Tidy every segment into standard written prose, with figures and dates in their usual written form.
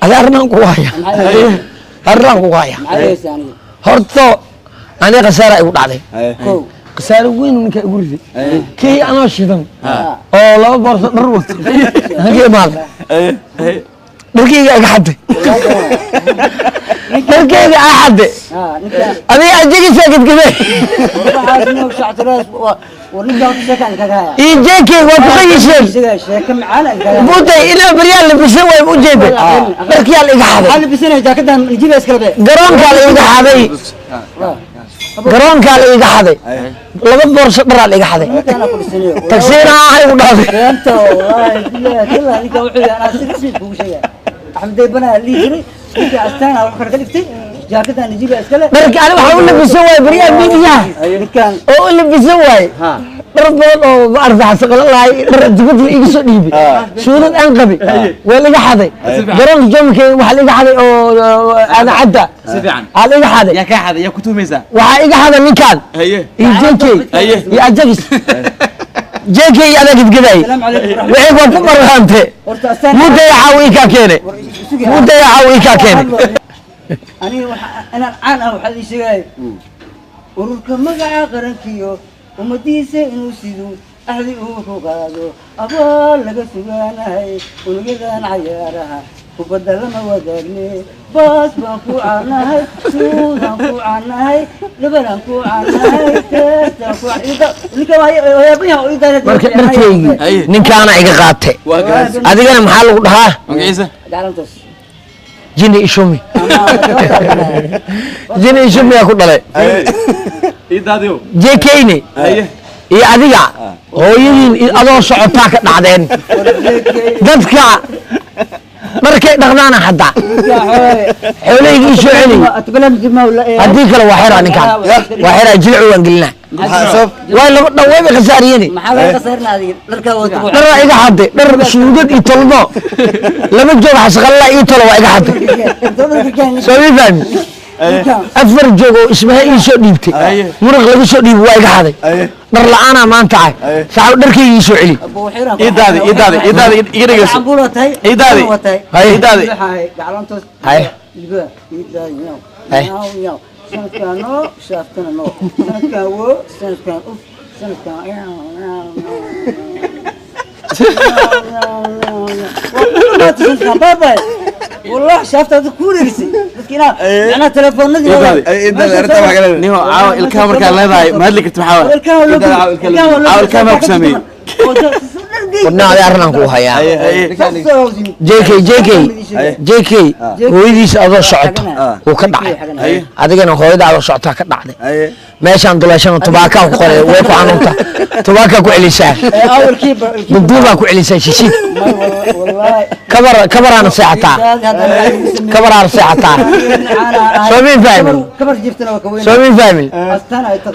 Adi arrinaan kugu haya, arrinaan kugu haya. Horta aniga khasaara igu dhacday, khasaaro weyn ninkaa igu riday. Kii anoo shidan oo laba boorso dhar wato aan ka imaaday, dharkeyga iga xaday, dharkeyga aa xade. Adiga ajagisaa gedgede iyo jeekey waa ku qayisheen buday ilaa baryaal labisan waay ujeeda. Dharkiyaa la iga xaday, garoonkaa la iga xaday, garoonkaa la iga xaday, laba boorso dharaa la iga xaday. Tagsiina ah igu dhacday. Dharki ani waxaa u labisan waay baryaal miidiyaha oo u labisan waay dhar badan oo maarata xasaqala lahay, dhar dibadda la iga soo dhiibay, suudad aan qabi waa la iga xaday. Garoonka joomkeeda waxaa la iga xaday oo aadacadda aa la iga xaday. Yaa kaa xaday? Yaa ku tuhmaysaa? Waxaa iga xaday ninkaan iyo jekey iyo ajagis jekey iyo adaa gedgedaay. Wixii waa ku marhaante mudaya caaw ii kaa keenay, mudaya caaw ii kaa keenay. Aniga inaan caan ah waxaad ii sheegaya ururka magaca qarankiyo ummadiisa inuu sidu axdi uu ku qaado abaal laga sugaanahay. Unugyadan cayaaraha kubadda lama wadaagne, baas baan ku caanahay, suudaan ku caanahay, dhabaraan ku caanahay, teestaan ku. Ninka marka dharkaygii ninkaana iga qaate. Adigana maxaa lagu dhahaa? Magaciisa? Gacantoos. Jini ishumi, jini ishumi yaa ku dhalay. Ii daadiyo. Jekeyne iyo adiga hooyadiin adoo socotaa ka dhacdeen. Dadka dharkay dhaqdaana hadda xoolahayga ii soo celi, haddii kale waa xiraa ninkaan, waa xiraa, jilcu waan gelinaa. Waay laba dhan wayba khasaariyeni. Dharaa iga xaday, dhar suudad iyo tolmo lama joogo, xasaqallaa ii tolo waa iga xaday. Soo ii fahmi? Afar joog oo ismaha ii soo dhiibtay, muruq laga soo dhiibay waa iga xaday. Dhar la-aanaa maanta ah saaxib, dharkayga ii soo celi. Ii daadi, ii daadi, ii daadi, iga dhegeyso. Ii daadi, ii daadi. Haye. Haye. Sanadkan no shaaftana no, sanadkan wo, sanadkan uf, sanadkan baabay. Wallah shaafta ku wareegisay dadka inaa macnaha telefoonadii. Niho caawa ilkaha markaad leedahay ma hadli karti, maxaa waay? Caawa ilkaha maa ku saameeyey? Wadna adi arrinaan kuu hayaa. Jk jk jk hooyadiisa adoo socoto wuu ka dhacay, adigana hooyada adoo socotaa ka dhacday. Meeshaan duleeshana tubaakaa ku qoray, way ku xanuunta, tubaakaa ku celisaa, duduubaa ku celisaa, shishiid kabar kabaraana seexataa, kabaraana seexataa. Soo min fahmin? Soo min fahmin?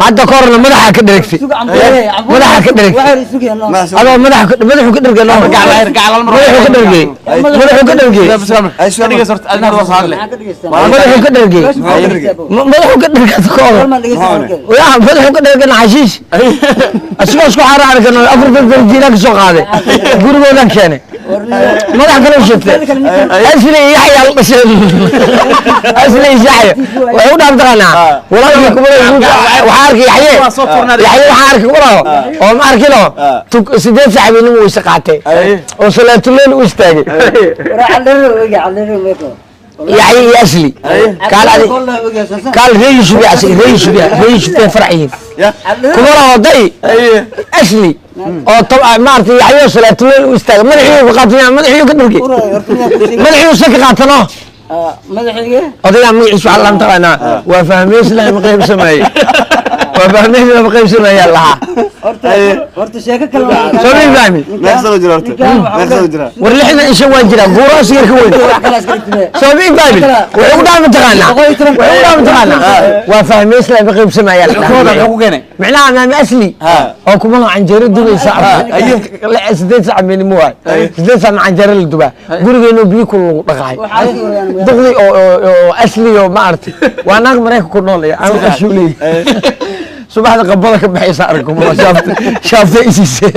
Hadda ka horna madaxaa ka dheregtay, madaxaa ka dheregtay adoo madaxa madaxuu ka dhergay, madaxuu ka dhergay, madaxuu ka dhergay, madaxuu ka dhergay, madaxuu ka dhergay ka hor ya madaxuu ka dhergay xashiish asigoo isku xaara arkano afartan darjiina ka soo qaaday gurigoodan keenay, madax kale u shitay. Asli iyo Yaxya la dhashay, asli iyo Yaxya waxay u dhaaf taqaanaa walaalkii kubada. Waxaa arkay Yaxye, Yaxye waxaa arkay kubada oo ma arkino 8 saac bay nin weyse qaatay oo salaatuleyl u istaagay. Yaxye iyo asli kaal adi kaal ree Yusuf iyo asli ree Yusuf, ree Yusuf bay farac yihiin kubada waday asli oo tab maaragtay. Yaxye salaatuleyl u istaagay, madaxii ka qaatay, madaxii ka dhargay, madaxii usa ka qaatano. Odagaa magaciisa waxaa laan taqaanaa waa fahmeys lama qayb sameeyey, waa fahmeys lama qayb sameeyaa lahaa. Soo ma fahmi? War 65 waa jiraa, guuro asigar ka weyn. Soo ma fahmin? Wuxuu ku dhaha mataqaanaa, wuxuu ku dhaha mataqaanaa waa fahmeys lama qayb sameeyaa muxuu ku keenay? Micnaha maami asli oo kuma laha canjeero dubaysa 8 saac minimo waay, 8 saac ma canjeero la dubaa? Gurigeenu biyo kul lagu dhaqaay duqdi oo oo asli oo maaragtay waa naag Maraykanka ku nool iyo aan ashuuley subaxda qabada ka baxaysa arko shaafta shaafta isiise.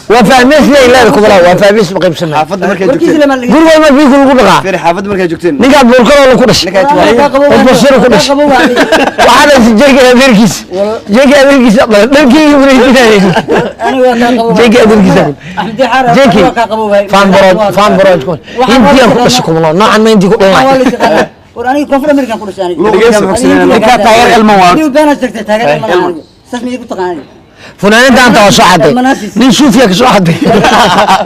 Waa fahmays lay leedahay kubala, waa fahmays ma qaybsanay. Xaafadda markay Warkiisa joogteen. lama laga Guriga ma biyo lagu dhaqaa. Firi, xaafadda markay joogteen. Ninkaa buurkaloo ku dhashay. Ninkaa oo basiro ku dhashay. Waxaa dhashay jeega adeerkiis. Jeega adeerkiis dhalay. Dharkii wareejinayay. Aniga waa kaa qaboway. Jeega adeerkiisa. Axmed Xaar Jeeki. waa kaa qaboway. Fanborood, fanborood. Hindiya ku dhashay kumalo. Noocan ma hindi ku Waa la dhalay. yaqaanaa. War aniga Koonfur American ku dhashay aniga. Luqadda Aniga ninkaa taageer Elman waa. Aniga Uganda sheegtay taageer Elman aniga. Saas ma igu taqaanay. Funaanada anta waa soo xaday. Nin suufiya ka soo xaday.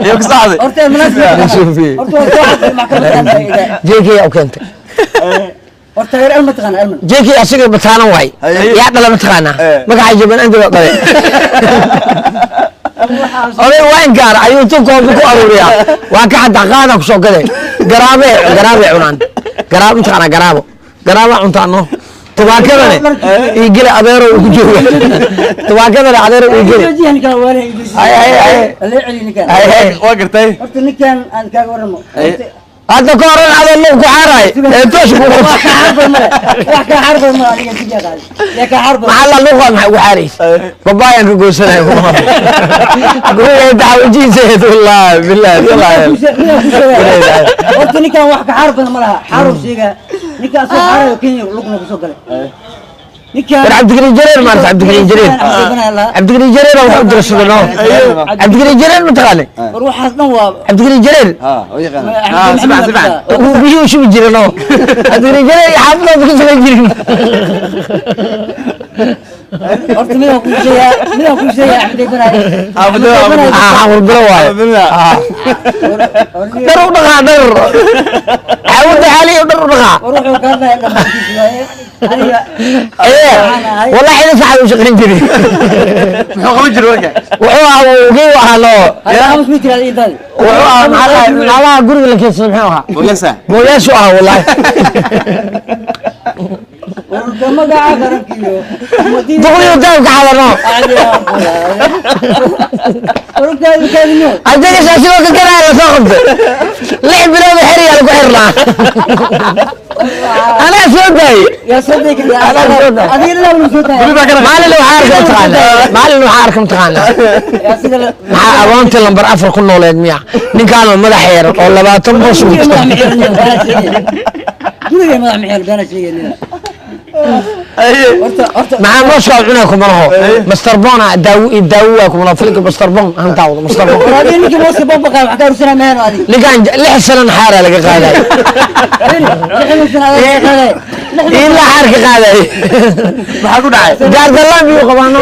Iyo ka saxday. Horta Elmanaasi. Nin suufiya. Horta waa soo xaday maxkamadda aniga. Jeeki yaa u keentay. Horta taageer Elman taqaana Elman. Jeeki asiga bataanan waay. Yaa dhala mataqaanaa. Magaca jaban anta waa dhalay. Oday waa inkaar ayuu intuu koobi ku aruuriyaa. Waa ka xadaa qaada ku soo gaday. Garaabe garaabe cunaan. Garaabo mataqaanaa garaabo. Garaaba cuntaano. Tubaakadane iigele adeero uu ku jooga. Tubaakadane adeero iigele. Joojiya ninkan waa la Ingiriisi. Ay, ay, ay. La celi ninkan. Ay, ay. Waa gartay. Horta ninkan aan kaaga warramo. Horta Hadda ka horan adoo luq ku xaaraay. Ee toosh ku wax ka xarba male. Wax ka xarba male aniga si yaqaan. Yaa ka xarba. Maxaa la luqa maxay ugu xaaraysa? Babaayaan ka goosanayo. Guriga dacwajiisa wallahi billahi wallahi. Horta ninkan wax ka xarba ma laha. Xaru sheega. Ninkan soo xarayo Kenya lugna ku soo galay. Ninkan War Cabdikariin Jareer maarta Cabdikariin Jareer. Cabdikariin Jareer wax u dirsado no. Cabdikariin Jareer ma taqaanay? War waxaas dhan waa Cabdikariin Jareer Ha, oo yaqaan. Si fiican, si fiican. uu biyuhu shubi jiray no. Cabdikariin Jareer xaafadooda ku samayn jirin. Horta midaan ku sheegaa, midaan ku sheegaa Axmed Ibn. Ah, xamur bilo waaye. Ah. Dhar u dhaqaa dhar. Xawda xali dhar u dhaqaa. War wuxuu ka hadlayaa dhaqankiisa waaye. Aniga Ee, wallahi ina saxad u shaqayn jiray. Muxuu qaban jiray marka? Wuxuu ahaa ugey ahaa loo. Hadda aamus ma tiraahdo intaadi. Wuxuu ahaa maxaa lahaa guriga la keensado muxuu ahaa? Boyasa. Booyaashu ahaa wallahi. Ururka magaca qarankiyo ummadiisa Duqliyo daabka xadano. Ururkaadu kaadino. Ajaga shaashidoo ka garaya la soo qabtay. 6 bilood oo xeriyaa lagu xirnaa. Anaa soo daayey. Yaa soo day kartaa. Anaa soo daayey. Adiga ilaa wuu soo daayay. Maalin waxaa arka mataqaanaa. Maalin waxaa arka mataqaanaa. Yaa sida la Maxaa agoontii lambar 4 ku nooleed miya? Ninkaanoo madax yeeran oo 20 boos ugu Guriga jirta. madax mixir bana sheegay. Guriga madax mixir bana sheegay. Horta horta Maxaa mooska cunaa kuma laho. Master Bona daawo daawo waa kuma laho. Filimka Master Bon hantaa wado Master Bon. War adiga ninkii mooska bomba qaa wax ka ursanaa meeno adiga. Ninkaan 6 sano xaaraa laga qaaday. Lixdan sano adiga qaaday. Ilaa xaar ka qaaday. Maxaa ku dhacay? Gaardalaan biyuu qabaa no.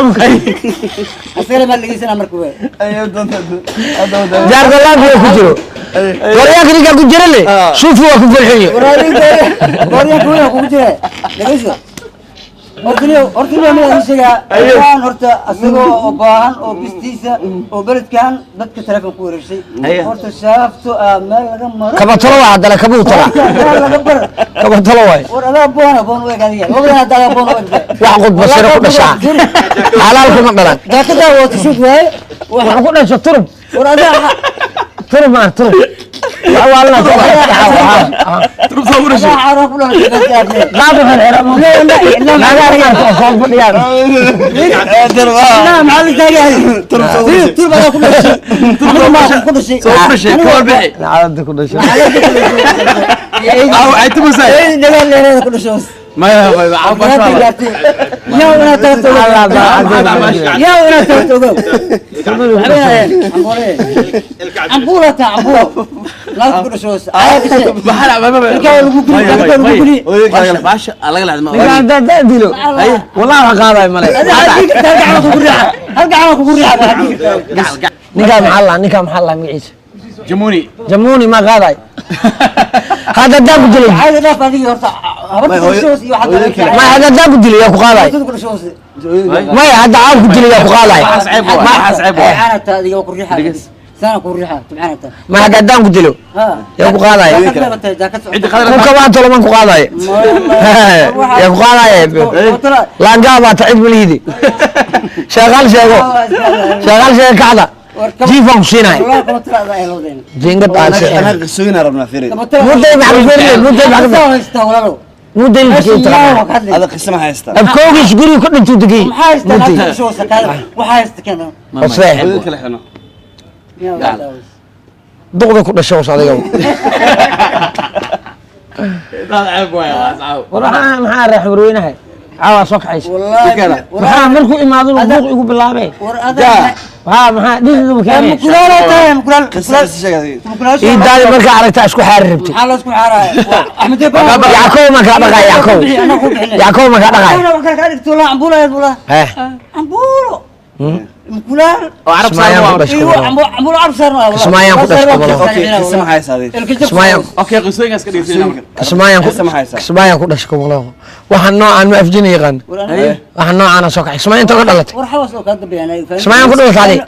Asagana ma dhageysanaa marka way. Ayo doonta. Hadda wada. Gaardalaan biyuu ku jiro. Waryaanka ninkaa ku jira le. Suufi waa ku farxinyo. War adiga gooryaanka weyn kugu jira. Dhageyso. Horta niyo horta niyo mid aan sheegaa. Waan horta asagoo oo baahan oo bistiisa oo beledkan dadka telefoon ku wareegsay. Horta shaafto meel laga maro. Kaba tolo waa haddana kabuu tolaa. Meel laga baro. Kaba tolo waay. War adaa boona boon u eg adiga. Wabana adaa boon u eg. Wax qudba siro ku dhashaa. Xalaal kuma dhalan. Daakada waa tishud waaye. Wuxuu ku dhashay turub. War adaa Turub maan turub. Wax waalna Turub soo ku dhashay. adaa xaaraan ku dhalatay dadka aad. Qaab wuxuu xiraa. La Nagaa arkaan soo fadhiyaan. لا معلم ثاني ترب انا كل شيء انا ما كل شيء Soo ku dhashay, ka warbixi. Lacagta ku dhashay. Caaw ay tumusay. ايه دلال انا كل شيء Maya, maya, caaw basha. يا وانا ترتوغ يا وانا ترتوغ عمبولة عمبولة لا كل شيء Maxaa la lagu Basha, basha, laga laacdo ma. Ninkaan haddaad dilo. Wallahi wax qaaday male. Ninkaan maxaa la ninkaan maxaa la magaciisa? Jamuni. Jamuni ma qaaday. Hadda haddaan ku dilay. Ma hadda haddaan ku dilay yaa ku qaaday. Maya hadda caaw ku dilay yaa ku qaaday. Waxaas ceeb waay. Waxaas ceeb waay. Ma hadda haddaan ku dilo yaa ku qaaday. Cidda qadar Ku kabaan tolo man ku qaaday. Yaa ku qaaday. Laangaa baa ta cid malihidi. Shaqaal sheego. Shaqaal sheego kacda. Jiifaan ku siinay. Jiingad aan Anaga seexin. qisooyin rabnaa fiiri. Mudday maxaa mudday maxaa mudday intii taqaana. Ada qisma haysta. Abkoogiis guriga ku dhintuu degay. Mudday. Wasfee. Kala xino. Duqda ku dhasho was adiga. Intaas ceeb waay waa asxaab. War waxaa maxaa reex warweynahay cawaa soo kaxaysa? Wallaahi. Maxaa markuu imaado buuq igu bilaabee? War adaa. Waxaa maxaa dhididu keenay? Mukulaal tahay, mukulaal. Mukulaal. Ii daadi markaa aragtaa isku xaari rabtay. Maxaa la isku xaaraaya? Axmed. Yacow ma kaa dhaqaay? Yacow, Yacow ma kaa dhaqaay? Ana waxaan ka dhigto la cambuulo bula. Hee. Cambuulo. Mukulaal. Oo carab Kismaayaan saaran ku dhashay. Iyo cambuulo carab saaran waa. Kismaayaan ku dhashay kumalo. Okay, qisa maxaa haysaa adiga? Kismaayaan. Okay, qisooyinkaas ka dhegeysanayna marka. Kismaayaan ku Qisa maxaa haysaa? Kismaayaan ku dhashay kumalo. Waxaan noocaan ma afjina yaqaan. War Waxaan noocaan soo kaxay. Kismaayaan inta ka dhalatay. xawas oo ka dambeeyay. Kismaayaan ku dhalatay adiga.